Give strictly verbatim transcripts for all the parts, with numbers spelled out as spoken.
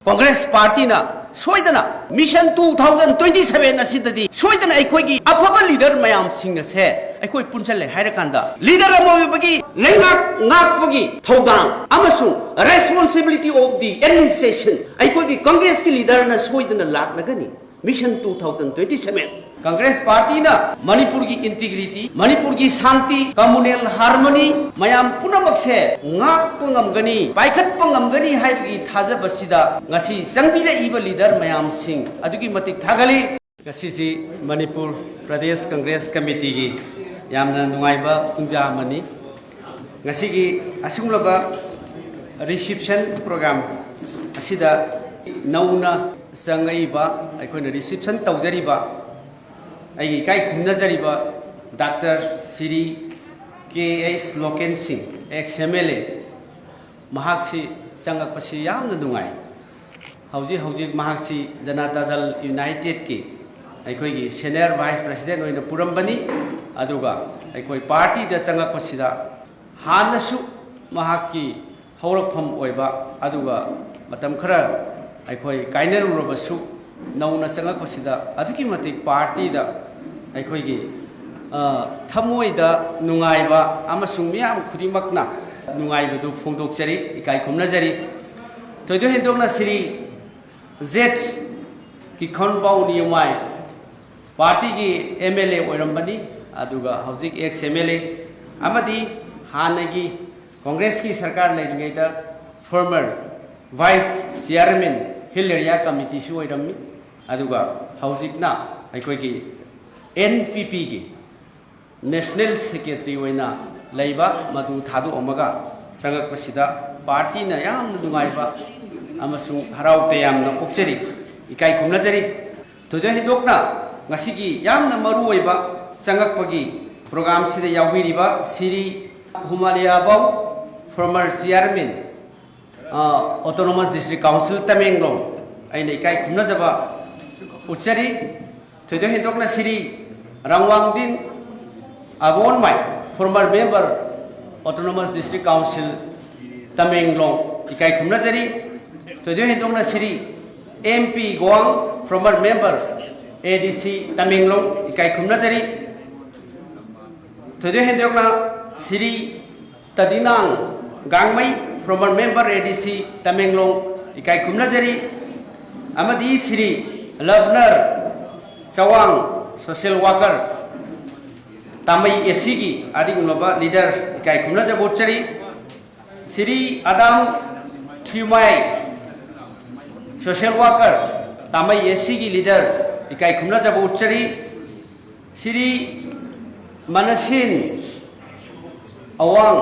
ꯀꯣꯡꯒ꯭ꯔꯦꯁ ꯄꯥꯔꯇꯤꯅ ꯁꯣꯏꯗꯅ mission two thousand twenty seven ꯑꯁꯤꯗꯗꯤ ꯁꯣꯏꯗꯅ ꯑꯩꯈꯣꯏꯒꯤ ꯑꯐꯕ ꯂꯤꯗꯔ ꯃꯌꯥꯝꯁꯤꯡ ꯑꯁꯦ ꯑꯩꯈꯣꯏ ꯄꯨꯟꯁꯤꯜꯂꯦ ꯍꯥꯏꯔꯀꯥꯟꯗ, ꯂꯤꯗꯔ ꯑꯃ ꯑꯣꯏꯕꯒꯤ ꯂꯩꯉꯥꯛ ꯉꯥꯛꯄꯒꯤ ꯊꯧꯗꯥꯡ ꯑꯃꯁꯨꯡ responsibility of the administration ꯑꯩꯈꯣꯏꯒꯤ ꯀꯣꯡꯒ꯭ꯔꯦꯁꯀꯤ ꯂꯤꯗꯔꯅ ꯁꯣꯏꯗꯅ ꯂꯥꯛꯂꯒꯅꯤ꯫ Mission two thousand twenty seven. Congress ꯄꯥꯔꯇꯤꯅ ꯃꯅꯤꯄꯨꯔꯒꯤ ꯏꯟꯇꯤꯒ꯭ꯔꯤꯇꯤ, ꯃꯅꯤꯄꯨꯔꯒꯤ ꯁꯥꯟꯇꯤ, ꯀꯝꯃꯨꯅꯦꯜ ꯍꯥꯔꯃꯣꯅꯤ ꯃꯌꯥꯝ ꯄꯨꯝꯅꯃꯛꯁꯦ ꯉꯥꯛꯄ ꯉꯝꯒꯅꯤ, ꯄꯥꯏꯈꯠꯄ ꯉꯝꯒꯅꯤ ꯍꯥꯏꯕꯒꯤ ꯊꯥꯖꯕꯁꯤꯗ ꯉꯁꯤ ꯆꯪꯕꯤꯔꯛꯏꯕ ꯂꯤꯗꯔ ꯃꯌꯥꯝꯁꯤꯡ ꯑꯗꯨꯛꯀꯤ ꯃꯇꯤꯛ ꯊꯥꯒꯠꯂꯤ꯫ ꯉꯁꯤꯁꯤ ꯃꯅꯤꯄꯨꯔ ꯄ꯭ꯔꯗꯦꯁ ꯀꯪꯒ꯭ꯔꯦꯁ ꯀꯃꯤꯇꯤꯒꯤ ꯌꯥꯝꯅ ꯅꯨꯡꯉꯥꯏꯕ ꯄꯨꯡꯖꯥ ꯑꯃꯅꯤ꯫ ꯉꯁꯤꯒꯤ ꯑꯁꯤꯒꯨꯝꯂꯕ reception program ꯑꯁꯤꯗ ꯅꯧꯅ ꯆꯪꯉꯛꯏꯕ, ꯑꯩꯈꯣꯏꯅ reception ꯇꯧꯖꯔꯤꯕ, ꯑꯩꯒꯤ ꯏꯀꯥꯏ ꯈꯨꯝꯅꯖꯔꯤꯕ ꯗꯥꯛꯇꯔ ꯁꯤꯔꯤ ꯀꯦ ꯑꯩꯆ ꯂꯣꯀꯦꯟ ꯁꯤꯡ, ex M L A, ꯃꯍꯥꯛꯁꯤ ꯆꯪꯉꯛꯄꯁꯤ ꯌꯥꯝꯅ ꯅꯨꯡꯉꯥꯏ꯫ ꯍꯧꯖꯤꯛ ꯍꯧꯖꯤꯛ ꯃꯍꯥꯛꯁꯤ ꯖꯅꯇꯥ ꯗꯜ ꯌꯨꯅꯥꯏꯇꯦꯗꯀꯤ ꯑꯩꯈꯣꯏꯒꯤ senior vice president ꯑꯣꯏꯅ ꯄꯨꯔꯝꯕꯅꯤ꯫ ꯑꯗꯨꯒ ꯑꯩꯈꯣꯏ ꯄꯥꯔꯇꯤꯗ ꯆꯪꯉꯛꯄꯁꯤꯗ ꯍꯥꯟꯅꯁꯨ ꯃꯍꯥꯛꯀꯤ ꯍꯧꯔꯛꯐꯝ ꯑꯣꯏꯕ, ꯑꯗꯨꯒ ꯃꯇꯝ ꯈꯔ ꯑꯩꯈꯣꯏ ꯀꯥꯏꯅꯔꯨꯔꯕꯁꯨ, ꯅꯧꯅ ꯆꯪꯉꯛꯄꯁꯤꯗ ꯑꯗꯨꯛꯀꯤ ꯃꯇꯤꯛ ꯄꯥꯔꯇꯤꯗ ꯑꯩꯈꯣꯏꯒꯤ, ꯑ, ꯊꯃꯣꯏꯗ ꯅꯨꯡꯉꯥꯏꯕ ꯑꯃꯁꯨꯡ ꯃꯤꯌꯥꯝ ꯈꯨꯗꯤꯡꯃꯛꯅ ꯅꯨꯡꯉꯥꯏꯕꯗꯨ ꯐꯣꯡꯗꯣꯛꯆꯔꯤ, ꯏꯀꯥꯏ ꯈꯨꯝꯅꯖꯔꯤ꯫ ꯊꯣꯏꯗꯣꯛ ꯍꯦꯟꯗꯣꯛꯅ ꯁ꯭ꯔꯤ ꯖꯦꯠ ꯀꯤꯈꯣꯟꯕꯥꯎ ꯅꯤꯌꯨꯃꯥꯏ ꯄꯥꯔꯇꯤꯒꯤ M L A ꯑꯣꯏꯔꯝꯕꯅꯤ, ꯑꯗꯨꯒ ꯍꯧꯖꯤꯛ ex M L A ꯑꯃꯗꯤ ꯍꯥꯟꯅꯒꯤ ꯀꯣꯡꯒ꯭ꯔꯦꯁꯀꯤ ꯁꯔꯀꯥꯔ ꯂꯩꯔꯤꯉꯩꯗ former vice chairman Hill Area Committeeꯁꯨ ꯑꯣꯏꯔꯝꯃꯤ꯫ ꯑꯗꯨꯒ ꯍꯧꯖꯤꯛꯅ ꯑꯩꯈꯣꯏꯒꯤ N P Pꯒꯤ national secretary ꯑꯣꯏꯅ ꯂꯩꯕ, ꯃꯗꯨ ꯊꯥꯗꯣꯛꯑꯝꯃꯒ ꯆꯪꯉꯛꯄꯁꯤꯗ ꯄꯥꯔꯇꯤꯅ ꯌꯥꯝꯅ ꯅꯨꯡꯉꯥꯏꯕ ꯑꯃꯁꯨꯡ ꯍꯔꯥꯎ ꯇꯌꯥꯝꯅ ꯑꯣꯛꯆꯔꯤ, ꯏꯀꯥꯏ ꯈꯨꯝꯅꯖꯔꯤ꯫ ꯊꯣꯏꯗꯣꯛ ꯍꯦꯟꯗꯣꯛꯅ ꯉꯁꯤꯒꯤ ꯌꯥꯝꯅ ꯃꯔꯨꯑꯣꯏꯕ ꯆꯪꯉꯛꯄꯒꯤ programꯁꯤꯗ ꯌꯥꯎꯕꯤꯔꯤꯕ ꯁꯤꯔꯤ ꯍꯨꯃꯥꯂꯤꯌꯥꯕꯥꯎ, former chairman, ꯑ, Autonomous District Council ꯇꯃꯦꯡꯂꯣꯡ, ꯑꯩꯅ ꯏꯀꯥꯏ ꯈꯨꯝꯅꯖꯕ ꯎꯠꯆꯔꯤ꯫ ꯊꯣꯏꯗꯣꯛ ꯍꯦꯟꯗꯣꯛꯅ ꯁꯤꯔꯤ ꯔꯥꯡꯋꯥꯡꯗꯤꯟ ꯑꯕꯣꯟꯃꯥꯏ, former member, Autonomous District Council Tamenglong, ꯏꯀꯥꯏ ꯈꯨꯝꯅꯖꯔꯤ꯫ ꯊꯣꯏꯗꯣꯛ ꯍꯦꯟꯗꯣꯛꯅ ꯁꯤꯔꯤ ꯑꯦꯝ ꯄꯤ ꯒꯣꯋꯥꯡ, former member, ꯑꯦ ꯗꯤ ꯁꯤ ꯇꯃꯦꯡꯂꯣꯡ, ꯏꯀꯥꯏ ꯈꯨꯝꯅꯖꯔꯤ꯫ ꯊꯣꯏꯗꯣꯛ ꯍꯦꯟꯗꯣꯛꯅ ꯁꯤꯔꯤ ꯇꯗꯤꯅꯥꯡ ꯒꯥꯡꯃꯩ, former member, ꯑꯦ ꯗꯤ ꯁꯤ ꯇꯃꯦꯡꯂꯣꯡ, ꯏꯀꯥꯏ ꯈꯨꯝꯅꯖꯔꯤ꯫ ꯑꯃꯗꯤ ꯁꯤꯔꯤ ꯂꯕꯅꯔ ꯆꯋꯥꯡ, social worker, ꯇꯥꯃꯩ ꯑꯦ ꯁꯤꯒꯤ ꯑꯗꯨꯒꯨꯝꯂꯕ leader, ꯏꯀꯥꯏ ꯈꯨꯝꯅꯖꯕ ꯎꯠꯆꯔꯤ꯫ ꯁꯤꯔꯤ ꯑꯗꯥꯝ ꯊꯤꯌꯨꯃꯥꯏ, social worker, ꯇꯥꯃꯩ ꯑꯦ ꯁꯤꯒꯤ leader, ꯏꯀꯥꯏ ꯈꯨꯝꯅꯖꯕ ꯎꯠꯆꯔꯤ꯫ ꯁꯤꯔꯤ ꯃꯅꯁꯤꯟ ꯑꯋꯥꯡ,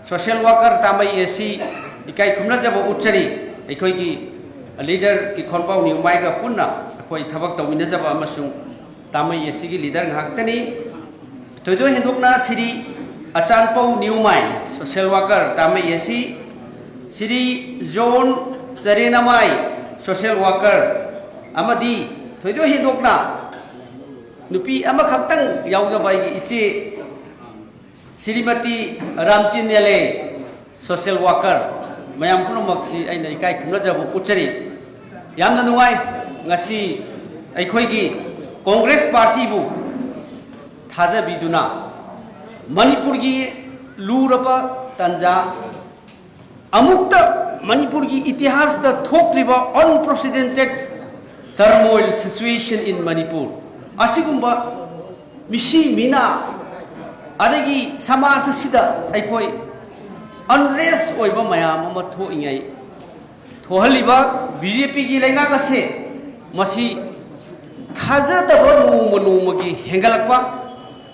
social worker, ꯇꯥꯃꯩ ꯑꯦ ꯁꯤ, ꯏꯀꯥꯏ ꯈꯨꯝꯅꯖꯕ ꯎꯠꯆꯔꯤ꯫ ꯑꯩꯈꯣꯏꯒꯤ leader ꯀꯤꯈꯣꯟꯄꯥꯎ ꯅꯤꯌꯨꯃꯥꯏꯒ ꯄꯨꯟꯅ ꯑꯩꯈꯣꯏ ꯊꯕꯛ ꯇꯧꯃꯤꯟꯅꯖꯕ ꯑꯃꯁꯨꯡ ꯇꯥꯃꯩ ꯑꯦ ꯁꯤꯒꯤ leader ꯉꯥꯛꯇꯅꯤ꯫ ꯊꯣꯏꯗꯣꯛ ꯍꯦꯟꯗꯣꯛꯅ ꯁꯤꯔꯤ ꯑꯆꯥꯟꯄꯧ ꯅꯤꯌꯨꯃꯥꯏ, social worker, ꯇꯥꯃꯩ ꯑꯦ ꯁꯤ, ꯁꯤꯔꯤ ꯖꯣꯟ ꯆꯔꯦꯅꯃꯥꯏ, social worker, ꯑꯃꯗꯤ ꯊꯣꯏꯗꯣꯛ ꯍꯦꯟꯗꯣꯛꯅ ꯅꯨꯄꯤ ꯑꯃꯈꯛꯇꯪ ꯌꯥꯎꯖꯕ ꯑꯩꯒꯤ ꯏꯆꯦ ꯁ꯭ꯔꯤꯃꯇꯤ ꯔꯥꯝꯇꯤꯅꯦꯂꯦ, social worker, ꯃꯌꯥꯝ ꯄꯨꯝꯅꯃꯛꯁꯤ ꯑꯩꯅ ꯏꯀꯥꯏ ꯈꯨꯝꯅꯖꯕ ꯎꯠꯆꯔꯤ꯫ ꯌꯥꯝꯅ ꯅꯨꯡꯉꯥꯏ, ꯉꯁꯤ ꯑꯩꯈꯣꯏꯒꯤ ꯀꯣꯡꯒ꯭ꯔꯦꯁ ꯄꯥꯔꯇꯤꯕꯨ ꯊꯥꯖꯕꯤꯗꯨꯅ ꯃꯅꯤꯄꯨꯔꯒꯤ ꯂꯨꯔꯕ ꯇꯥꯟꯖꯥ, ꯑꯃꯨꯛꯇ ꯃꯅꯤꯄꯨꯔꯒꯤ ꯏꯇꯤꯍꯥꯁꯇ ꯊꯣꯛꯇ꯭ꯔꯤꯕ unprecedented turmoil situation in Manipur, ꯑꯁꯤꯒꯨꯝꯕ ꯃꯤꯁꯤ ꯃꯤꯅꯥ ꯑꯗꯒꯤ ꯁꯃꯥꯖ ꯑꯁꯤꯗ ꯑꯩꯈꯣꯏ unrest ꯑꯣꯏꯕ ꯃꯌꯥꯝ ꯑꯃ ꯊꯣꯛꯏꯉꯩ, ꯊꯣꯛꯍꯜꯂꯤꯕ ꯕꯤ ꯖꯦ ꯄꯤꯒꯤ ꯂꯩꯉꯥꯛ ꯑꯁꯦ ꯃꯁꯤ ꯊꯥꯖꯗꯕ ꯅꯣꯡꯃ ꯅꯣꯡꯃꯒꯤ ꯍꯦꯟꯒꯠꯂꯛꯄ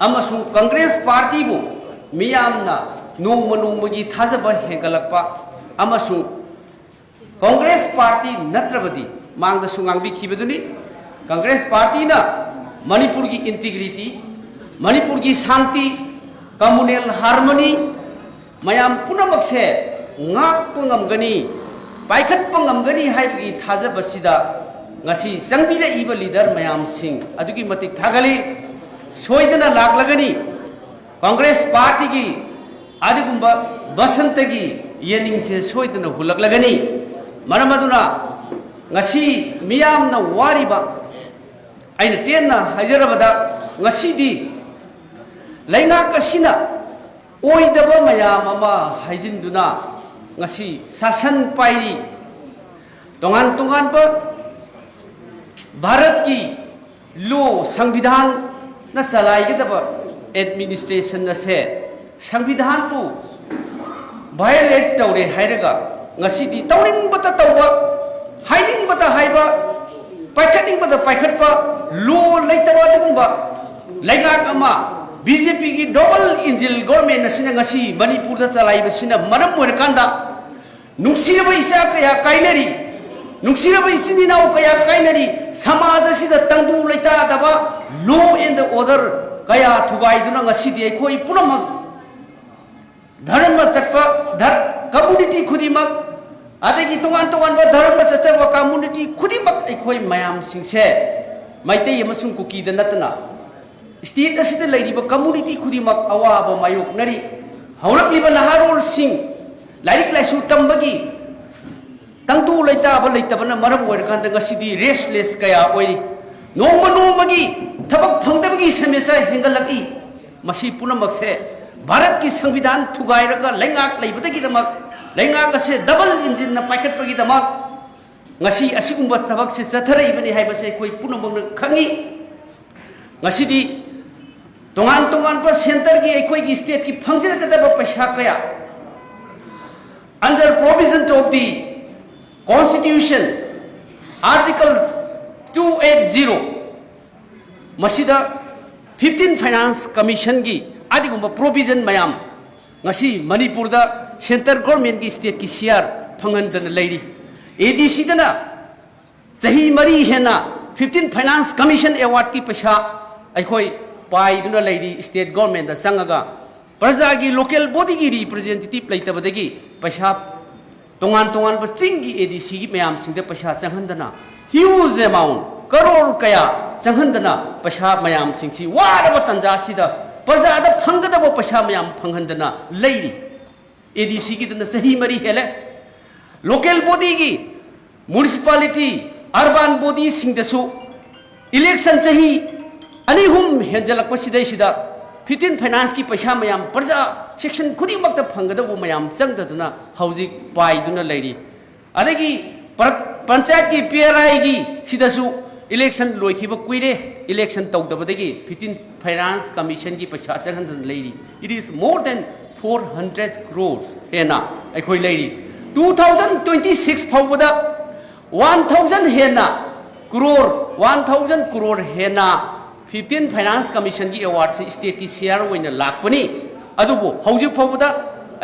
ꯑꯃꯁꯨꯡ ꯀꯪꯒ꯭ꯔꯦꯁ ꯄꯥꯔꯇꯤꯕꯨ ꯃꯤꯌꯥꯝꯅ ꯅꯣꯡꯃ ꯅꯣꯡꯃꯒꯤ ꯊꯥꯖꯕ ꯍꯦꯟꯒꯠꯂꯛꯄ ꯑꯃꯁꯨꯡ ꯀꯪꯒ꯭ꯔꯦꯁ ꯄꯥꯔꯇꯤ ꯅꯠꯇ꯭ꯔꯕꯗꯤ, ꯃꯥꯡꯗꯁꯨ ꯉꯥꯡꯕꯤꯈꯤꯕꯗꯨꯅꯤ, ꯀꯪꯒ꯭ꯔꯦꯁ ꯄꯥꯔꯇꯤꯅ ꯃꯅꯤꯄꯨꯔꯒꯤ integrity, ꯃꯅꯤꯄꯨꯔꯒꯤ ꯁꯥꯟꯇꯤ, communal harmony, ꯃꯌꯥꯝ ꯄꯨꯝꯅꯃꯛꯁꯦ ꯉꯥꯛꯄ ꯉꯝꯒꯅꯤ, ꯄꯥꯏꯈꯠꯄ ꯉꯝꯒꯅꯤ ꯍꯥꯏꯕꯒꯤ ꯊꯥꯖꯕꯁꯤꯗ ꯉꯁꯤ ꯆꯪꯕꯤꯔꯛꯏꯕ leader ꯃꯌꯥꯝꯁꯤꯡ ꯑꯗꯨꯛꯀꯤ ꯃꯇꯤꯛ ꯊꯥꯒꯠꯂꯤ꯫ ꯁꯣꯏꯗꯅ ꯂꯥꯛꯂꯒꯅꯤ꯫ ꯀꯪꯒ꯭ꯔꯦꯁ ꯄꯥꯔꯇꯤꯒꯤ ꯑꯗꯨꯒꯨꯝꯕ ꯕꯁꯟꯇꯒꯤ ꯌꯦꯅꯤꯡꯁꯦ ꯁꯣꯏꯗꯅ ꯍꯨꯜꯂꯛꯂꯒꯅꯤ꯫ ꯃꯔꯝ ꯑꯗꯨꯅ ꯉꯁꯤ ꯃꯤꯌꯥꯝꯅ ꯋꯥꯔꯤꯕ, ꯑꯩꯅ ꯇꯦꯟꯅ ꯍꯥꯏꯖꯔꯕꯗ, ꯉꯁꯤꯗꯤ ꯂꯩꯉꯥꯛ ꯑꯁꯤꯅ ꯑꯣꯏꯗꯕ ꯃꯌꯥꯝ ꯑꯃ ꯍꯥꯏꯖꯤꯟꯗꯨꯅ ꯉꯁꯤ ꯁꯥꯁꯟ ꯄꯥꯏꯔꯤ꯫ ꯇꯣꯉꯥꯟ ꯇꯣꯉꯥꯟꯕ ꯚꯥꯔꯠꯀꯤ ꯂꯣ, ꯁꯪꯕꯤꯙꯥꯟꯅ ꯆꯂꯥꯏꯒꯗꯕ ꯑꯦꯗꯃꯤꯅꯤꯁꯇ꯭ꯔꯦꯁꯟ ꯑꯁꯦ ꯁꯪꯕꯤꯙꯥꯟꯕꯨ ꯚꯥꯏꯑꯣꯂꯦꯠ ꯇꯧꯔꯦ ꯍꯥꯏꯔꯒ ꯉꯁꯤꯗꯤ ꯇꯧꯅꯤꯡꯕꯇ ꯇꯧꯕ, ꯍꯥꯏꯅꯤꯡꯕꯇ ꯍꯥꯏꯕ, ꯄꯥꯏꯈꯠꯅꯤꯡꯕꯗ ꯄꯥꯏꯈꯠꯄ, ꯂꯣ ꯂꯩꯇꯕ ꯑꯗꯨꯒꯨꯝꯕ ꯂꯩꯉꯥꯛ ꯑꯃ, ꯕꯤ ꯖꯦ ꯄꯤꯒꯤ ꯗꯕꯜ ꯏꯟꯖꯤꯟ ꯒꯣꯔꯃꯦꯟ ꯑꯁꯤꯅ ꯉꯁꯤ ꯃꯅꯤꯄꯨꯔꯗ ꯆꯂꯥꯏꯕꯁꯤꯅ ꯃꯔꯝ ꯑꯣꯏꯔꯀꯥꯟꯗ ꯅꯨꯡꯁꯤꯔꯕ ꯏꯆꯥ ꯀꯌꯥ ꯀꯥꯏꯅꯔꯤ, ꯅꯨꯡꯁꯤꯔꯕ ꯏꯆꯤꯟ ꯏꯅꯥꯎ ꯀꯌꯥ ꯀꯥꯏꯅꯔꯤ, ꯁꯃꯥꯖ ꯑꯁꯤꯗ ꯇꯪꯗꯨ ꯂꯩꯇꯥꯗꯕ, law and order ꯀꯌꯥ ꯊꯨꯒꯥꯏꯗꯨꯅ ꯉꯁꯤꯗꯤ ꯑꯩꯈꯣꯏ ꯄꯨꯝꯅꯃꯛ ꯙꯔꯃ ꯆꯠꯄ ꯙꯔ-, community ꯈꯨꯗꯤꯡꯃꯛ, ꯑꯗꯒꯤ ꯇꯣꯉꯥꯟ ꯇꯣꯉꯥꯟꯕ ꯙꯔꯃ ꯆꯠꯆꯕ community ꯈꯨꯗꯤꯡꯃꯛ, ꯑꯩꯈꯣꯏ ꯃꯌꯥꯝꯁꯤꯡꯁꯦ, ꯃꯩꯇꯩ ꯑꯃꯁꯨꯡ ꯀꯨꯀꯤꯗ ꯅꯠꯇꯅ state ꯑꯁꯤꯗ ꯂꯩꯔꯤꯕ community ꯈꯨꯗꯤꯡꯃꯛ ꯑꯋꯥꯕ ꯃꯥꯌꯣꯛꯅꯔꯤ꯫ ꯍꯧꯔꯛꯂꯤꯕ ꯅꯍꯥꯔꯣꯜꯁꯤꯡ ꯂꯥꯏꯔꯤꯛ ꯂꯥꯏꯁꯨ ꯇꯝꯕꯒꯤ ꯇꯪꯗꯨ ꯂꯩꯇꯥꯕ ꯂꯩꯇꯕꯅ ꯃꯔꯝ ꯑꯣꯏꯔꯀꯥꯟꯗ ꯉꯁꯤꯗꯤ restless ꯀꯌꯥ ꯑꯣꯏꯔꯤ꯫ ꯅꯣꯡꯃ ꯅꯣꯡꯃꯒꯤ ꯊꯕꯛ ꯐꯪꯗꯕꯒꯤ ꯁꯃꯁ꯭ꯌꯥ ꯍꯦꯟꯒꯠꯂꯛꯏ꯫ ꯃꯁꯤ ꯄꯨꯝꯅꯃꯛꯁꯦ ꯚꯥꯔꯠꯀꯤ ꯁꯪꯕꯤꯙꯥꯟ ꯊꯨꯒꯥꯏꯔꯒ ꯂꯩꯉꯥꯛ ꯂꯩꯕꯗꯒꯤꯗꯃꯛ, ꯂꯩꯉꯥꯛ ꯑꯁꯦ double engineꯅ ꯄꯥꯏꯈꯠꯄꯒꯤꯗꯃꯛ ꯉꯁꯤ ꯑꯁꯤꯒꯨꯝꯕ ꯊꯕꯛꯁꯦ ꯆꯠꯊꯔꯛꯏꯕꯅꯤ ꯍꯥꯏꯕꯁꯦ ꯑꯩꯈꯣꯏ ꯄꯨꯝꯅꯃꯛꯅ ꯈꯪꯉꯤ꯫ ꯉꯁꯤꯗꯤ ꯇꯣꯉꯥꯟ ꯇꯣꯉꯥꯟꯕ centreꯒꯤ ꯑꯩꯈꯣꯏꯒꯤ stateꯀꯤ ꯐꯪꯖꯒꯗꯕ ꯄꯩꯁꯥ ꯀꯌꯥ under provision of the constitution, article two eight zero, ꯃꯁꯤꯗ fifteen finance commissionꯒꯤ ꯑꯗꯨꯒꯨꯝꯕ provision ꯃꯌꯥꯝ ꯉꯁꯤ ꯃꯅꯤꯄꯨꯔꯗ centre governmentꯀꯤ stateꯀꯤ C R ꯐꯪꯍꯟꯗꯅ ꯂꯩꯔꯤ꯫ A D Cꯗꯅ ꯆꯍꯤ ꯃꯔꯤ ꯍꯦꯟꯅ fifteen finance commission awardꯀꯤ ꯄꯩꯁꯥ ꯑꯩꯈꯣꯏ ꯄꯥꯏꯗꯨꯅ ꯂꯩꯔꯤ꯫ State governmentꯇ ꯆꯪꯉꯒ ꯄ꯭ꯔꯖꯥꯒꯤ local bodyꯒꯤ representative ꯂꯩꯇꯕꯗꯒꯤ ꯄꯩꯁꯥ ꯇꯣꯉꯥꯟ ꯇꯣꯉꯥꯟꯕ ꯆꯤꯡꯒꯤ A D Cꯒꯤ ꯃꯌꯥꯝꯁꯤꯡꯗ ꯄꯩꯁꯥ ꯆꯪꯍꯟꯗꯅ, huge amount, ꯀꯔꯣꯔ ꯀꯌꯥ ꯆꯪꯍꯟꯗꯅ ꯄꯩꯁꯥ ꯃꯌꯥꯝꯁꯤꯡꯁꯤ ꯋꯥꯔꯕ ꯇꯥꯟꯖꯥꯁꯤꯗ ꯄ꯭ꯔꯖꯥꯗ ꯐꯪꯒꯗꯕ ꯄꯩꯁꯥ ꯃꯌꯥꯝ ꯐꯪꯍꯟꯗꯅ ꯂꯩꯔꯤ꯫ A D Cꯒꯤꯗꯨꯅ ꯆꯍꯤ ꯃꯔꯤ ꯍꯦꯜꯂꯦ꯫ ꯂꯣꯀꯦꯜ ꯕꯣꯗꯤꯒꯤ, ꯃ꯭ꯌꯨꯅꯤꯁꯤꯄꯥꯂꯤꯇꯤ, ꯑꯔꯕꯥꯟ ꯕꯣꯗꯤꯁꯤꯡꯗꯁꯨ ꯏꯂꯦꯛꯁꯟ ꯆꯍꯤ ꯑꯅꯤ ꯑꯍꯨꯝ ꯍꯦꯟꯖꯜꯂꯛꯄꯁꯤꯗꯩꯁꯤꯗ ꯐꯤꯐꯇꯤꯟ ꯐꯥꯏꯅꯥꯟꯁꯀꯤ ꯄꯩꯁꯥ ꯃꯌꯥꯝ ꯄ꯭ꯔꯖꯥ ꯁꯦꯛꯁꯟ ꯈꯨꯗꯤꯡꯃꯛꯇ ꯐꯪꯒꯗꯧꯕ ꯃꯌꯥꯝ ꯆꯪꯗꯗꯅ ꯍꯧꯖꯤꯛ ꯄꯥꯏꯗꯨꯅ ꯂꯩꯔꯤ꯫ ꯑꯗꯒꯤ ꯄ꯭ꯔ-, ꯄꯟꯆꯥꯌꯠꯀꯤ ꯄꯤ ꯑꯥꯔ ꯑꯥꯏꯒꯤ ꯁꯤꯗꯁꯨ ꯏꯂꯦꯛꯁꯟ ꯂꯣꯏꯈꯤꯕ ꯀꯨꯏꯔꯦ, ꯏꯂꯦꯛꯁꯟ ꯇꯧꯗꯕꯗꯒꯤ ꯐꯤꯐꯇꯤꯟ ꯐꯥꯏꯅꯥꯟꯁ ꯀꯃꯤꯁꯟꯒꯤ ꯄꯩꯁꯥ ꯆꯪꯍꯟꯗꯅ ꯂꯩꯔꯤ꯫ It is more than four hundred crores ꯍꯦꯟꯅ ꯑꯩꯈꯣꯏ ꯂꯩꯔꯤ꯫ Two thousand twenty six ꯐꯥꯎꯕꯗ one thousand ꯍꯦꯟꯅ ꯀ꯭ꯔꯣꯔ, one thousand ꯀ꯭ꯔꯣꯔ ꯍꯦꯟꯅ ꯐꯤꯐꯇꯤꯟ ꯐꯥꯏꯅꯥꯟꯁ ꯀꯃꯤꯁꯟꯒꯤ ꯑꯦꯋꯥꯔꯗꯁꯤ ꯁ꯭ꯇꯦꯠꯀꯤ ꯁꯤꯌꯥꯔ ꯑꯣꯏꯅ ꯂꯥꯛꯄꯅꯤ꯫ ꯑꯗꯨꯕꯨ ꯍꯧꯖꯤꯛ ꯐꯥꯎꯕꯗ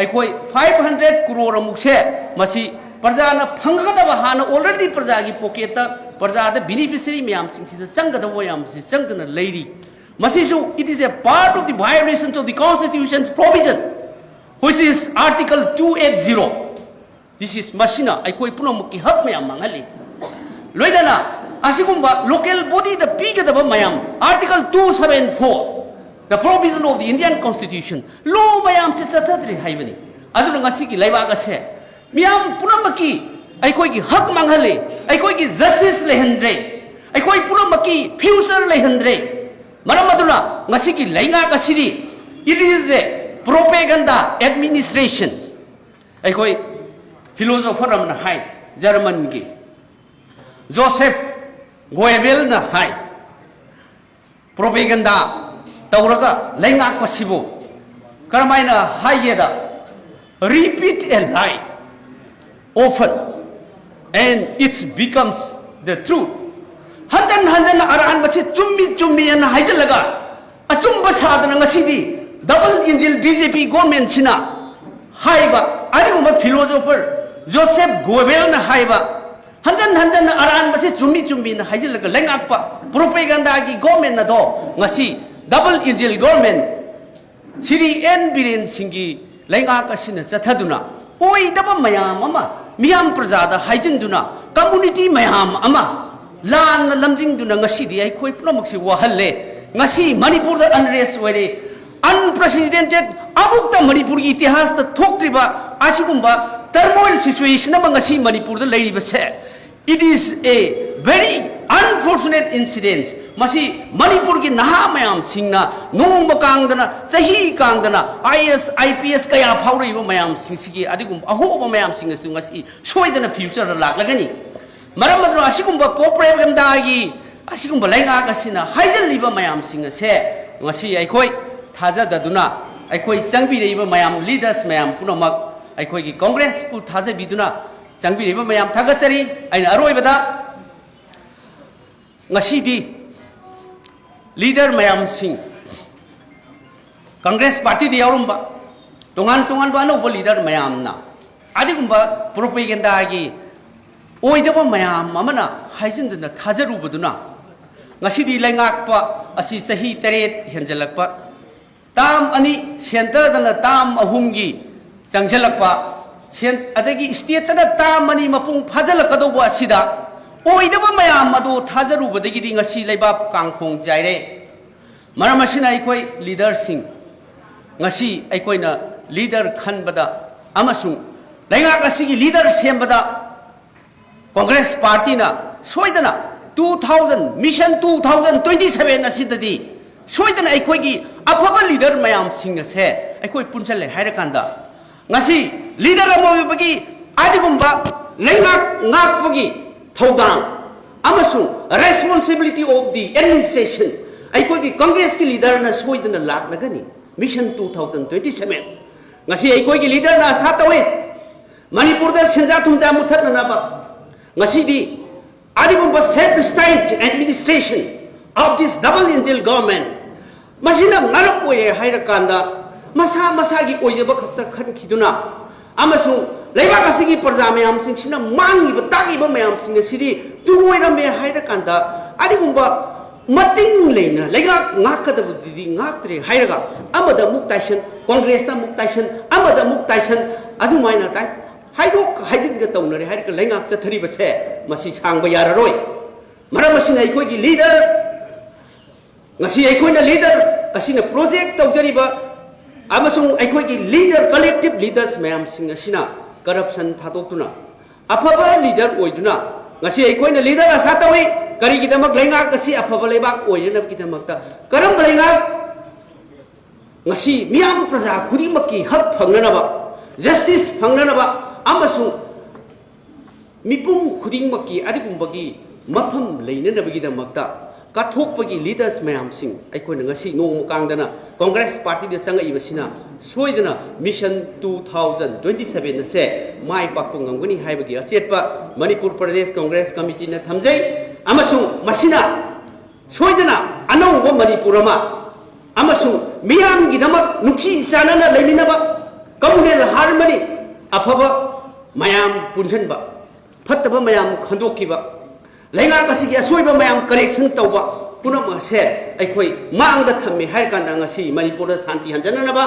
ꯑꯩꯈꯣꯏ five hundred ꯀ꯭ꯔꯣꯔ ꯑꯃꯨꯛꯁꯦ ꯃꯁꯤ ꯄ꯭ꯔꯖꯥꯅ ꯐꯪꯒꯗꯕ, ꯍꯥꯟꯅ already ꯄ꯭ꯔꯖꯥꯒꯤ ꯄꯣꯀꯦꯠꯇ, ꯄ꯭ꯔꯖꯥꯗ ꯕꯤꯅꯤꯐꯤꯁꯔꯤ ꯃꯌꯥꯝꯁꯤꯡꯁꯤꯗ ꯆꯪꯒꯗꯕ ꯃꯌꯥꯝꯁꯤ ꯆꯪꯗꯅ ꯂꯩꯔꯤ꯫ ꯃꯁꯤꯁꯨ it is a part of the violation of the constitution's provision, which is Article two eight zero꯫ This is, ꯃꯁꯤꯅ ꯑꯩꯈꯣꯏ ꯄꯨꯝꯅꯃꯛꯀꯤ ꯍꯛ ꯃꯌꯥꯝ ꯃꯥꯡꯍꯜꯂꯤ꯫ ꯂꯣꯏꯅꯅ ꯑꯁꯤꯒꯨꯝꯕ ꯂꯣꯀꯦꯜ ꯕꯣꯗꯤꯗ ꯄꯤꯒꯗꯕ ꯃꯌꯥꯝ, Article two seven four, the provision of the Indian Constitution, ꯂꯣ ꯃꯌꯥꯝꯁꯦ ꯆꯠꯊꯗ꯭ꯔꯦ ꯍꯥꯏꯕꯅꯤ꯫ ꯑꯗꯨꯅ ꯉꯁꯤꯒꯤ ꯂꯩꯕꯥꯛ ꯑꯁꯦ ꯃꯤꯌꯥꯝ ꯄꯨꯝꯅꯃꯛꯀꯤ ꯑꯩꯈꯣꯏꯒꯤ ꯍꯛ ꯃꯥꯡꯍꯜꯂꯦ, ꯑꯩꯈꯣꯏꯒꯤ ꯖꯁꯇꯤꯁ ꯂꯩꯍꯟꯗ꯭ꯔꯦ, ꯑꯩꯈꯣꯏ ꯄꯨꯝꯅꯃꯛꯀꯤ ꯐ꯭ꯌꯨꯆꯔ ꯂꯩꯍꯟꯗ꯭ꯔꯦ꯫ ꯃꯔꯝ ꯑꯗꯨꯅ ꯉꯁꯤꯒꯤ ꯂꯩꯉꯥꯛ ꯑꯁꯤꯗꯤ it is a propaganda administration꯫ ꯑꯩꯈꯣꯏ ꯐꯤꯂꯣꯁꯣꯐꯔ ꯑꯃꯅ ꯍꯥꯏ, ꯖꯔꯃꯟꯒꯤ ꯖꯣꯁꯦꯐ ꯒꯣꯌꯕꯦꯜꯅ ꯍꯥꯏ, ꯄ꯭ꯔꯣꯄꯦꯒꯟꯗꯥ ꯇꯧꯔꯒ ꯂꯩꯉꯥꯛꯄꯁꯤꯕꯨ ꯀꯔꯝꯍꯥꯏꯅ ꯍꯥꯏꯒꯦꯗ, "Repeat a lie often and it becomes the truth." ꯍꯟꯖꯟ ꯍꯟꯖꯟꯅ ꯑꯔꯥꯟꯕꯁꯤ ꯆꯨꯝꯃꯤ ꯆꯨꯝꯃꯤ ꯍꯥꯏꯅ ꯍꯥꯏꯖꯤꯜꯂꯒ ꯑꯆꯨꯝꯕ ꯁꯥꯗꯅ ꯉꯁꯤꯗꯤ ꯗꯕꯜ ꯏꯟꯖꯤꯟ ꯕꯤ ꯖꯦ ꯄꯤ ꯒꯣꯔꯃꯦꯟꯁꯤꯅ ꯍꯥꯏꯕ ꯑꯗꯨꯒꯨꯝꯕ ꯐꯤꯂꯣꯁꯣꯐꯔ ꯖꯣꯁꯦꯐ ꯒꯣꯕꯦꯜꯅ ꯍꯥꯏꯕ ꯍꯟꯖꯟ ꯍꯟꯖꯟꯅ ꯑꯔꯥꯟꯕꯁꯤ ꯆꯨꯝꯃꯤ ꯆꯨꯝꯃꯤꯅ ꯍꯥꯏꯖꯤꯜꯂꯒ ꯂꯩꯉꯥꯛꯄ ꯄ꯭ꯔꯣꯄꯦꯒꯟꯗꯥꯒꯤ ꯒꯣꯔꯃꯦꯟ ꯑꯗꯣ ꯉꯁꯤ double engine government Shri N Biren ꯁꯤꯡꯒꯤ ꯂꯩꯉꯥꯛ ꯑꯁꯤꯅ ꯆꯠꯊꯗꯨꯅ ꯑꯣꯏꯗꯕ ꯃꯌꯥꯝ ꯑꯃ ꯃꯤꯌꯥꯝ ꯄ꯭ꯔꯖꯥꯗ ꯍꯥꯏꯖꯤꯟꯗꯨꯅ ꯀꯝꯃꯨꯅꯤꯇꯤ ꯃꯌꯥꯝ ꯑꯃ ꯂꯥꯟꯅ ꯂꯝꯖꯤꯡꯗꯨꯅ ꯉꯁꯤꯗꯤ ꯑꯩꯈꯣꯏ ꯄꯨꯝꯅꯃꯛꯁꯤ ꯋꯥꯍꯜꯂꯦ꯫ ꯉꯁꯤ ꯃꯅꯤꯄꯨꯔꯗ ꯑꯟꯔꯦꯁ ꯑꯣꯏꯔꯦ꯫ ꯑꯟꯄ꯭ꯔꯁꯤꯗꯦꯟꯇꯦꯠ, ꯑꯃꯨꯛꯇ ꯃꯅꯤꯄꯨꯔꯒꯤ ꯏꯇꯤꯍꯥꯁꯇ ꯊꯣꯛꯇ꯭ꯔꯤꯕ ꯑꯁꯤꯒꯨꯝꯕ Turmoil situation ꯑꯃ ꯉꯁꯤ ꯃꯅꯤꯄꯨꯔꯗ ꯂꯩꯔꯤꯕꯁꯦ, it is a very unfortunate incident. ꯃꯁꯤ ꯃꯅꯤꯄꯨꯔꯒꯤ ꯅꯍꯥ ꯃꯌꯥꯝꯁꯤꯡꯅ ꯅꯣꯡꯃ ꯀꯥꯡꯗꯅ, ꯆꯍꯤ ꯀꯥꯡꯗꯅ, IAS, IPS ꯀꯌꯥ ꯐꯥꯎꯔꯛꯏꯕ ꯃꯌꯥꯝꯁꯤꯡꯁꯤꯒꯤ ꯑꯗꯨꯒꯨꯝꯕ ꯑꯍꯣꯕ ꯃꯌꯥꯝꯁꯤꯡ ꯑꯁꯤꯁꯨ ꯉꯁꯤ ꯁꯣꯏꯗꯅ future ꯗ ꯂꯥꯛꯂꯒꯅꯤ꯫ ꯃꯔꯝ ꯑꯗꯨꯅ ꯑꯁꯤꯒꯨꯝꯕ propaganda ꯒꯤ, ꯑꯁꯤꯒꯨꯝꯕ ꯂꯩꯉꯥꯛ ꯑꯁꯤꯅ ꯍꯥꯏꯖꯤꯜꯂꯤꯕ ꯃꯌꯥꯝꯁꯤꯡ ꯑꯁꯦ ꯉꯁꯤ ꯑꯩꯈꯣꯏ ꯊꯥꯖꯗꯗꯨꯅ, ꯑꯩꯈꯣꯏ ꯆꯪꯕꯤꯔꯛꯏꯕ ꯃꯌꯥꯝ, leaders ꯃꯌꯥꯝ ꯄꯨꯝꯅꯃꯛ, ꯑꯩꯈꯣꯏꯒꯤ Congress ꯄꯨ ꯊꯥꯖꯕꯤꯗꯨꯅ ꯆꯪꯕꯤꯔꯛꯏꯕ ꯃꯌꯥꯝ ꯊꯥꯒꯠꯆꯔꯤ꯫ ꯑꯩꯅ ꯑꯔꯣꯏꯕꯗ ꯉꯁꯤꯗꯤ leader ꯃꯌꯥꯝꯁꯤꯡ, Congress party ꯗ ꯌꯥꯎꯔꯝꯕ ꯇꯣꯉꯥꯟ ꯇꯣꯉꯥꯟꯕ ꯑꯅꯧꯕ leader ꯃꯌꯥꯝꯅ ꯑꯗꯨꯒꯨꯝꯕ propaganda ꯒꯤ ꯑꯣꯏꯗꯕ ꯃꯌꯥꯝ ꯑꯃꯅ ꯍꯥꯏꯖꯤꯟꯗꯨꯅ ꯊꯥꯖꯔꯨꯕꯗꯨꯅ ꯉꯁꯤꯗꯤ ꯂꯩꯉꯥꯛꯄ ꯑꯁꯤ ꯆꯍꯤ ꯇꯔꯦꯠ ꯍꯦꯟꯖꯜꯂꯛꯄ, term ꯑꯅꯤ, centre ꯗꯅ term ꯑꯍꯨꯝꯒꯤ ꯆꯪꯁꯤꯜꯂꯛꯄ, ꯁꯦꯟ-, ꯑꯗꯒꯤ state ꯇꯅ term ꯑꯅꯤ ꯃꯄꯨꯡ ꯐꯥꯖꯤꯜꯂꯛꯀꯗꯧꯕ ꯑꯁꯤꯗ ꯑꯣꯏꯗꯕ ꯃꯌꯥꯝ ꯑꯗꯨ ꯊꯥꯖꯔꯨꯕꯗꯒꯤꯗꯤ ꯉꯁꯤ ꯂꯩꯕꯥꯛ ꯀꯥꯡꯈꯣꯡ ꯆꯥꯏꯔꯦ꯫ ꯃꯔꯝ ꯑꯁꯤꯅ ꯑꯩꯈꯣꯏ leader ꯁꯤꯡ, ꯉꯁꯤ ꯑꯩꯈꯣꯏꯅ leader ꯈꯟꯕꯗ ꯑꯃꯁꯨꯡ ꯂꯩꯉꯥꯛ ꯑꯁꯤꯒꯤ leader ꯁꯦꯝꯕꯗ Congress party ꯅ ꯁꯣꯏꯗꯅ two thousand, Mission two thousand twenty seven ꯑꯁꯤꯗꯗꯤ ꯁꯣꯏꯗꯅ ꯑꯩꯈꯣꯏꯒꯤ ꯑꯐꯕ leader ꯃꯌꯥꯝꯁꯤꯡ ꯑꯁꯦ ꯑꯩꯈꯣꯏ ꯄꯨꯟꯁꯤꯜꯂꯦ ꯍꯥꯏꯔꯀꯥꯟꯗ, ꯉꯁꯤ leader ꯑꯃ ꯑꯣꯏꯕꯒꯤ ꯑꯗꯨꯒꯨꯝꯕ ꯂꯩꯉꯥꯛ ꯉꯥꯛꯄꯒꯤ ꯊꯧꯗꯥꯡ ꯑꯃꯁꯨꯡ responsibility of the administration ꯑꯩꯈꯣꯏꯒꯤ Congress ꯀꯤ leader ꯅ ꯁꯣꯏꯗꯅ ꯂꯥꯛꯂꯒꯅꯤ꯫ Mission two thousand twenty seven, ꯉꯁꯤ ꯑꯩꯈꯣꯏꯒꯤ leader ꯅ ꯑꯁꯥ ꯇꯧꯏ, ꯃꯅꯤꯄꯨꯔꯗ ꯁꯦꯟꯖꯥ ꯊꯨꯝꯖꯥ ꯃꯨꯠꯊꯠꯅꯅꯕ ꯉꯁꯤꯗꯤ ꯑꯗꯨꯒꯨꯝꯕ self-styled administration of this double engine government, ꯃꯁꯤꯅ ꯃꯔꯝ ꯑꯣꯏꯔꯦ ꯍꯥꯏꯔꯀꯥꯟꯗ ꯃꯁꯥ ꯃꯁꯥꯒꯤ ꯑꯣꯏꯖꯕ ꯈꯛꯇ ꯈꯟꯈꯤꯗꯨꯅ ꯑꯃꯁꯨꯡ ꯂꯩꯕꯥꯛ ꯑꯁꯤꯒꯤ ꯄ꯭ꯔꯖꯥ ꯃꯌꯥꯝꯁꯤꯡꯁꯤꯅ ꯃꯥꯡꯉꯤꯕ ꯇꯥꯛꯂꯤꯕ ꯃꯌꯥꯝꯁꯤꯡ ꯑꯁꯤꯗꯤ ꯇꯨꯡꯑꯣꯏꯔꯝꯃꯦ ꯍꯥꯏꯔꯀꯥꯟꯗ ꯑꯗꯨꯒꯨꯝꯕ ꯃꯇꯤꯡ ꯂꯩꯅ ꯂꯩꯉꯥꯛ ꯉꯥꯛꯀꯗꯕꯗꯨꯗꯤ ꯉꯥꯛꯇ꯭ꯔꯦ ꯍꯥꯏꯔꯒ ꯑꯃꯗ ꯑꯃꯨꯛ ꯇꯥꯏꯁꯟ, Congress ꯇ ꯑꯃꯨꯛ ꯇꯥꯏꯁꯟ, ꯑꯃꯗ ꯑꯃꯨꯛ ꯇꯥꯏꯁꯟ, ꯑꯗꯨꯃꯥꯏꯅ ꯇꯥꯏ-, ꯍꯥꯏꯗꯣꯛ ꯍꯥꯏꯖꯤꯟꯒ ꯇꯧꯅꯔꯦ ꯍꯥꯏꯔꯒ ꯂꯩꯉꯥꯛ ꯆꯠꯊꯔꯤꯕꯁꯦ ꯃꯁꯤ ꯁꯥꯡꯕ ꯌꯥꯔꯔꯣꯏ꯫ ꯃꯔꯝ ꯑꯁꯤꯅ ꯑꯩꯈꯣꯏꯒꯤ leader, ꯉꯁꯤ ꯑꯩꯈꯣꯏꯅ leader ꯑꯁꯤꯅ project ꯇꯧꯖꯔꯤꯕ ꯑꯃꯁꯨꯡ ꯑꯩꯈꯣꯏꯒꯤ leader, collective leaders ꯃꯌꯥꯝꯁꯤꯡ ꯑꯁꯤꯅ ꯀꯔꯞꯁꯟ ꯊꯥꯗꯣꯛꯇꯨꯅ, ꯑꯐꯕ ꯂꯤꯗꯔ ꯑꯣꯏꯗꯨꯅ, ꯉꯁꯤ ꯑꯩꯈꯣꯏꯅ ꯂꯤꯗꯔ ꯑꯁꯥ ꯇꯧꯏ꯫ ꯀꯔꯤꯒꯤꯗꯃꯛ? ꯂꯩꯉꯥꯛ ꯑꯁꯤ ꯑꯐꯕ ꯂꯩꯕꯥꯛ ꯑꯣꯏꯅꯅꯕꯒꯤꯗꯃꯛꯇ꯫ ꯀꯔꯝꯕ ꯂꯩꯉꯥꯛ? ꯉꯁꯤ ꯃꯤꯌꯥꯝ ꯄ꯭ꯔꯖꯥ ꯈꯨꯗꯤꯡꯃꯛꯀꯤ ꯍꯛ ꯐꯪꯅꯅꯕ, ꯖꯁꯇꯤꯁ ꯐꯪꯅꯅꯕ ꯑꯃꯁꯨꯡ ꯃꯤꯄꯨꯝ ꯈꯨꯗꯤꯡꯃꯛꯀꯤ ꯑꯗꯨꯒꯨꯝꯕꯒꯤ ꯃꯐꯝ ꯂꯩꯅꯅꯕꯒꯤꯗꯃꯛꯇ ꯀꯠꯊꯣꯛꯄꯒꯤ ꯂꯤꯗꯔꯁ ꯃꯌꯥꯝꯁꯤꯡ ꯑꯩꯈꯣꯏꯅ ꯉꯁꯤ ꯅꯣꯡꯃ ꯀꯥꯡꯗꯅ ꯀꯣꯡꯒ꯭ꯔꯦꯁ ꯄꯥꯔꯇꯤꯗ ꯆꯪꯉꯛꯏꯕꯁꯤꯅ ꯁꯣꯏꯗꯅ mission two thousand twenty seven ꯑꯁꯦ ꯃꯥꯏ ꯄꯥꯛꯄ ꯉꯝꯒꯅꯤ ꯍꯥꯏꯕꯒꯤ ꯑꯆꯦꯠꯄ ꯃꯅꯤꯄꯨꯔ ꯄ꯭ꯔꯗꯦꯁ ꯀꯣꯡꯒ꯭ꯔꯦꯁ ꯀꯃꯤꯇꯤꯅ ꯊꯝꯖꯩ꯫ ꯑꯃꯁꯨꯡ ꯃꯁꯤꯅ ꯁꯣꯏꯗꯅ ꯑꯅꯧꯕ ꯃꯅꯤꯄꯨꯔ ꯑꯃ ꯑꯃꯁꯨꯡ ꯃꯤꯌꯥꯝꯒꯤꯗꯃꯛ ꯅꯨꯡꯁꯤ ꯆꯥꯟꯅꯅ ꯂꯩꯃꯤꯟꯅꯕ, ꯀꯝꯃꯨꯅꯦꯜ ꯍꯥꯔꯃꯅꯤ, ꯑꯐꯕ ꯃꯌꯥꯝ ꯄꯨꯟꯁꯤꯟꯕ, ꯐꯠꯇꯕ ꯃꯌꯥꯝ ꯈꯟꯗꯣꯛꯈꯤꯕ, ꯂꯩꯉꯥꯛ ꯑꯁꯤꯒꯤ ꯑꯁꯣꯏꯕ ꯃꯌꯥꯝ ꯀꯔꯦꯛꯁꯟ ꯇꯧꯕ, ꯄꯨꯝꯅꯃꯛ ꯑꯁꯦ ꯑꯩꯈꯣꯏ ꯃꯥꯡꯗ ꯊꯝꯃꯦ ꯍꯥꯏꯔ ꯀꯥꯟꯗ ꯉꯁꯤ ꯃꯅꯤꯄꯨꯔꯗ ꯁꯥꯟꯇꯤ ꯍꯟꯖꯅꯅꯕ,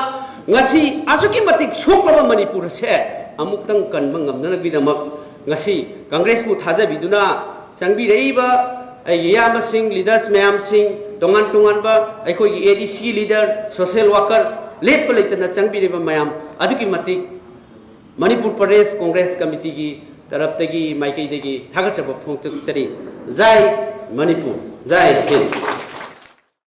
ꯉꯁꯤ ꯑꯁꯨꯛꯀꯤ ꯃꯇꯤꯛ ꯁꯣꯛꯂꯕ ꯃꯅꯤꯄꯨꯔ ꯑꯁꯦ ꯑꯃꯨꯛꯇꯪ ꯀꯟꯕ ꯉꯝꯅꯅꯕꯒꯤꯗꯃꯛ ꯉꯁꯤ ꯀꯪꯒ꯭ꯔꯦꯁꯄꯨ ꯊꯥꯖꯕꯤꯗꯨꯅ ꯆꯪꯕꯤꯔꯛꯏꯕ ꯑꯩꯒꯤ ꯏꯌꯥꯝꯕꯁꯤꯡ, ꯂꯤꯗꯔꯁ ꯃꯌꯥꯝꯁꯤꯡ, ꯇꯣꯉꯥꯟ ꯇꯣꯉꯥꯟꯕ ꯑꯩꯈꯣꯏꯒꯤ ꯑꯦ ꯗꯤ ꯁꯤ ꯂꯤꯗꯔ, ꯁꯣꯁꯦꯜ ꯋꯥꯀꯔ, ꯂꯦꯞꯄ ꯂꯩꯇꯅ ꯆꯪꯕꯤꯔꯤꯕ ꯃꯌꯥꯝ ꯑꯗꯨꯛꯀꯤ ꯃꯇꯤꯛ ꯃꯅꯤꯄꯨꯔ ꯄ꯭ꯔꯗꯦꯁ ꯀꯣꯡꯒ꯭ꯔꯦꯁ ꯀꯃꯤꯇꯤꯒꯤ ꯇꯔꯞꯇꯒꯤ, ꯃꯥꯏꯀꯩꯗꯒꯤ ꯊꯥꯒꯠꯆꯕ ꯐꯣꯡꯗꯣꯛꯆꯔꯤ꯫ ꯖꯥꯏ ꯃꯅꯤꯄꯨꯔ, ꯖꯥꯏ ꯍꯤꯟꯗ꯫